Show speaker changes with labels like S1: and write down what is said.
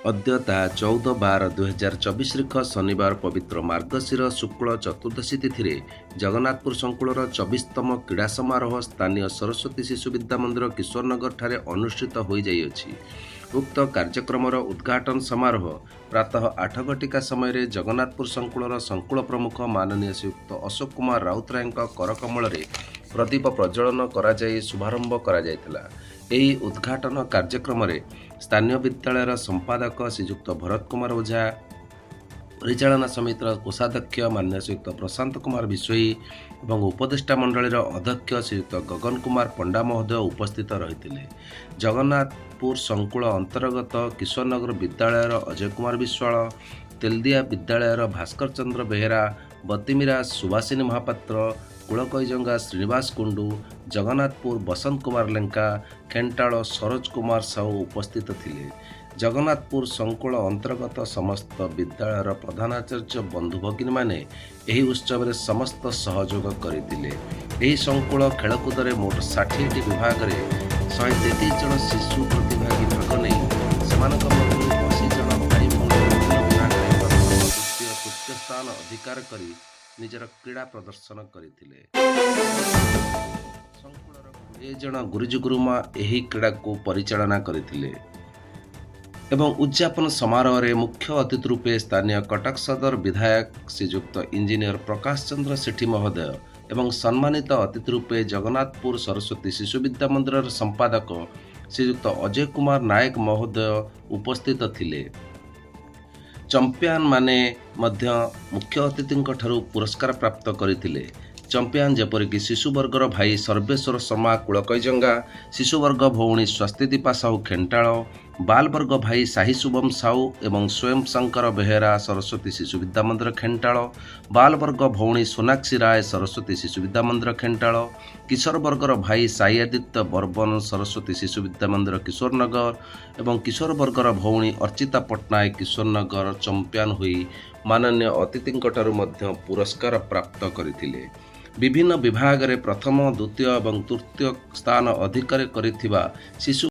S1: ଅଦ୍ୟ ତାହା 14/12/2024 ରିଖ ଶନିବାର ପବିତ୍ର ମାର୍ଗଶିର ଶୁକ୍ଳ ଚତୁର୍ଦ୍ଦଶୀ ତିଥିରେ ଜଗନ୍ନାଥପୁର ସଂକୁଳର 24ତମ କ୍ରୀଡ଼ା ସମାରୋହ ସ୍ଥାନୀୟ ସରସ୍ୱତୀ ଶିଶୁ ବିଦ୍ୟା ମନ୍ଦିର, କିଶୋରନଗରଠାରେ ଅନୁଷ୍ଠିତ ହୋଇଯାଇଅଛି। ଉକ୍ତ କାର୍ଯ୍ୟକ୍ରମର ଉଦ୍ଘାଟନ ସମାରୋହ ପ୍ରାତଃ 8 ଘଟିକା ସମୟରେ ଜଗନ୍ନାଥପୁର ସଂକୁଳର ସଂକୁଳ ପ୍ରମୁଖ ମାନନୀୟ ଶ୍ରୀଯୁକ୍ତ ଅଶୋକ କୁମାର ରାଉତରାୟଙ୍କ କରକମଳରେ ପ୍ରଦୀପ ପ୍ରଜ୍ୱଳନ କରାଯାଇ ଶୁଭାରମ୍ଭ କରାଯାଇଥିଲା। ଏହି ଉଦ୍ଘାଟନ କାର୍ଯ୍ୟକ୍ରମରେ ସ୍ଥାନୀୟ ବିଦ୍ୟାଳୟର ସମ୍ପାଦକ ଶ୍ରୀଯୁକ୍ତ ଭରତ କୁମାର ଓଝା, ପରିଚାଳନା ସମିତିର କୋଷାଧ୍ୟକ୍ଷ ମାନ୍ୟ ଶ୍ରୀଯୁକ୍ତ ପ୍ରଶାନ୍ତ କୁମାର ବିଷୋୟୀ ଏବଂ ଉପଦେଷ୍ଟା ମଣ୍ଡଳୀର ଅଧ୍ୟକ୍ଷ ଶ୍ରୀଯୁକ୍ତ ଗଗନ କୁମାର ପଣ୍ଡା ମହୋଦୟ ଉପସ୍ଥିତ ରହିଥିଲେ। ଜଗନ୍ନାଥପୁର ସଂକୁଳ ଅନ୍ତର୍ଗତ କିଶୋରନଗର ବିଦ୍ୟାଳୟର ଅଜୟ କୁମାର ବିଶ୍ୱାଳ, ତେଲଦିଆ ବିଦ୍ୟାଳୟର ଭାସ୍କର ଚନ୍ଦ୍ର ବେହେରା, ବତିମିରା ସୁବାସିନୀ ମହାପାତ୍ର, କୁଳକୈଜଙ୍ଗା ଶ୍ରୀନିବାସ କୁଣ୍ଡୁ, ଜଗନ୍ନାଥପୁର ବସନ୍ତ କୁମାର ଲେଙ୍କା, ଖେଣ୍ଟାଳ ସରୋଜ କୁମାର ସାହୁ ଉପସ୍ଥିତ ଥିଲେ। ଜଗନ୍ନାଥପୁର ସଂକୁଳ ଅନ୍ତର୍ଗତ ସମସ୍ତ ବିଦ୍ୟାଳୟର ପ୍ରଧାନାଚାର୍ଯ୍ୟ ବନ୍ଧୁ ଭଗିନୀମାନେ ଏହି ଉତ୍ସବରେ ସମସ୍ତ ସହଯୋଗ କରିଥିଲେ। ଏହି ସଂକୁଳ ଖେଳକୁଦରେ ମୋଟ 60ଟି ବିଭାଗରେ 133 ଜଣ ଶିଶୁ ପ୍ରତିଭାଗୀ ଭାଗ ନେଇ ସେମାନଙ୍କ ମଧ୍ୟରୁ 80 ଜଣ ଭାଇ ଭଉଣୀ ବିଭିନ୍ନ ବିଭାଗରେ ପ୍ରଥମ, ଦ୍ୱିତୀୟ, ତୃତୀୟ ସ୍ଥାନ ଅଧିକାର କରି ନିଜର କ୍ରୀଡ଼ା ପ୍ରଦର୍ଶନ କରିଥିଲେ। ସଂକୁଳର 20 ଜଣ ଗୁରୁଜୀ ଗୁରୁମା ଏହି କ୍ରୀଡ଼ାକୁ ପରିଚାଳନା କରିଥିଲେ ଏବଂ ଉଦ୍ଯାପନ ସମାରୋହରେ ମୁଖ୍ୟ ଅତିଥି ରୂପେ ସ୍ଥାନୀୟ କଟକ ସଦର ବିଧାୟକ ଶ୍ରୀଯୁକ୍ତ ଇଞ୍ଜିନିୟର ପ୍ରକାଶ ଚନ୍ଦ୍ର ସେଠୀ ମହୋଦୟ ଏବଂ ସମ୍ମାନିତ ଅତିଥି ରୂପେ ଜଗନ୍ନାଥପୁର ସରସ୍ୱତୀ ଶିଶୁ ବିଦ୍ୟା ମନ୍ଦିରର ସମ୍ପାଦକ ଶ୍ରୀଯୁକ୍ତ ଅଜୟ କୁମାର ନାୟକ ମହୋଦୟ ଉପସ୍ଥିତ ଥିଲେ। ଚମ୍ପିଆନ ମାନେ ମଧ୍ୟ ମୁଖ୍ୟ ଅତିଥିଙ୍କ ଠାରୁ ପୁରସ୍କାର ପ୍ରାପ୍ତ କରିଥିଲେ। ଚମ୍ପିଆନ ଯେପରିକି ଶିଶୁବର୍ଗର ଭାଇ ସର୍ବେଶ୍ୱର ଶର୍ମା, କୁଳକୈଜଙ୍ଗା, ଶିଶୁବର୍ଗ ଭଉଣୀ ସ୍ୱସ୍ତିଦୀପା ସାହୁ, ଖେଣ୍ଟାଳ, ବାଲବର୍ଗ ଭାଇ ସାହି ଶୁଭମ ସାହୁ ଏବଂ ସ୍ୱୟଂ ଶଙ୍କର ବେହେରା, ସରସ୍ୱତୀ ଶିଶୁ ବିଦ୍ୟା ମନ୍ଦିର, ଖେଣ୍ଟାଳ, ବାଲବର୍ଗ ଭଉଣୀ ସୋନାକ୍ଷୀ ରାୟ, ସରସ୍ୱତୀ ଶିଶୁ ବିଦ୍ୟା ମନ୍ଦିର, ଖେଣ୍ଟାଳ, କିଶୋର ବର୍ଗର ଭାଇ ସାଇ ଆଦିତ୍ୟ ବର୍ମନ, ସରସ୍ୱତୀ ଶିଶୁ ବିଦ୍ୟା ମନ୍ଦିର, କିଶୋରନଗର ଏବଂ କିଶୋର ବର୍ଗର ଭଉଣୀ ଅର୍ଚ୍ଚିତା ପଟ୍ଟନାୟକ, କିଶୋରନଗର ଚମ୍ପିଆନ ହୋଇ ମାନନୀୟ ଅତିଥିଙ୍କଠାରୁ ମଧ୍ୟ ପୁରସ୍କାର ପ୍ରାପ୍ତ କରିଥିଲେ। ବିଭିନ୍ନ ବିଭାଗରେ ପ୍ରଥମ, ଦ୍ୱିତୀୟ ଏବଂ ତୃତୀୟ ସ୍ଥାନ ଅଧିକାର କରିଥିବା ଶିଶୁ